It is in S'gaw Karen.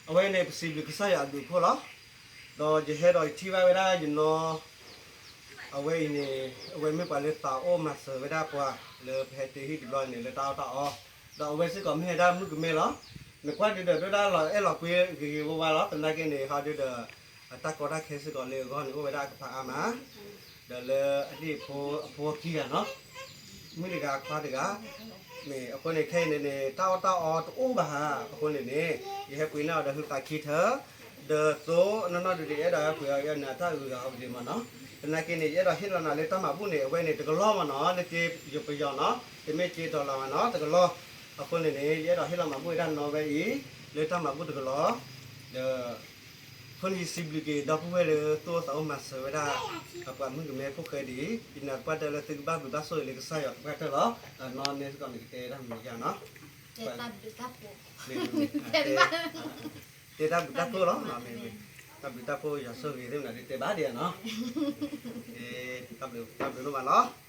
အဝဲန့ၣ် ပစံးဘျုးကစၢ်ယွၤအဘျုးအဖှိၣ်လီၤ. ဒီးယဟဲဒီးယထံၣ်ဘၣ်ဝဲဒၣ်ယနီၢ် အဝဲအံၤန့ၣ် အဝဲမ့ၢ်ပှၤလၢသးအိၣ်မၤစၢၤဝဲဒၣ်ပှၤလၢပဟဲတ့ဟံၣ်တဘျီန့ၣ် လၢတၢ်အီၣ်တၢ်အီ, ဒီးအဝဲစ့ၢ်ကီးမ့ၢ်ဝဲဒၣ်မုၣ်ကမဲလီၤ. နကွၢ်ဒုဒီး ဒိၣ်ဒၣ်လီၤအဲၣ်လီၤကွံဂ့ၤဂ့ၤဝါဝါလီၤ. သနာ်က့န့ၣ် ဟီဒုဒီး တၢ်ကီတၢ်ခဲစ့ၢ်ကီးလၢအဂီၢ်န့ၣ်အိၣ်ဝဲဒၣ်အကပၤအါမး ဒီးလၢအဟံၣ်ဖိအဖိခံဂၤနီၤ, မုၣ်တဂၤခွါတဂၤ, မ့ၢ်အဃိန့ၣ် ခဲအံၤန့ၣ်န့ၣ် တၢ်အီၣ်တၢ်အီတအိၣ်ဘၣ်ဧါ. အဃိန့ၣ်န့ၣ် ယဟဲပှ့ၤန့ၢ်အီၤဒီးဟုသးခံထၢၣ်, ဒီးသိနီၢ်နီၢ်ဒုဒီး ယအဲၣ်ဒိးဟဲပှ့ၤအီၤ ယဲန့ၣ် အတၢ်ဂုၤဂၤအီၤကဒ့မးနီၤ. သနာ်က့န့ၣ် ယအဲၣ်ဒိးဟ့ၣ်လီၤနၤလၢတၢ်မၤဘူၣ်န့ၣ် အဝဲန့ၣ် တကလီၢ်မးနီၤ, လၢက့ယပယီၤနီၤ, တမ့ၢ်က့တီၤလီၤမးနီၤ, တကလီၢ်. အဃိန့ၣ်န့ၣ် ယအဲၣ်ဒိးဟ့ၣ်လီၤမၤဘူၣ်ဝဲဒၣ်နီၢ်ဝဲအံၤ လၢတၢ်မၤဘူၣ်တကလီၢ်, ဒီး အဃိန့ၣ် ယစံးဘျုးက့ၤ ဒီပုၢ်ဝဲၢ်လၢသူၣ်အိၣ်သးအိၣ်မၤစၢၤဝဲဒၣ် အပှၤမုၣ်ကမဲခိၣ်ဃဲဒ်အံၤ, ယနာ်သပှၢ်တၢၢ်လၢသုကဘၣ်ဘျုးဘၣ်ဆိၣ်ဂ့ၤလၢကစၢ်ယွၤသပှၢ်တၢၢ်လီၤ. နီၢ်နဲစ့ၢ်ကီးန့ၣ် ကတဲတၢ်မံၤယါနီၤ, တဲတၢ်ဘျုးတၢ်ဖှိၣ်လီၤ, မ့ၢ်မ့ၢ် တၢ်ဘျုးတၢ်ဖှိၣ်ယွၤဆိၣ်ဂ့ၤသ့ၣ်မနုၤဒ်တဲဘၣ်ဒံးဧါနီၤ, တၢ်ဘျုးတၢ်ဖှိၣ်ဒိၣ်မးလီၤ.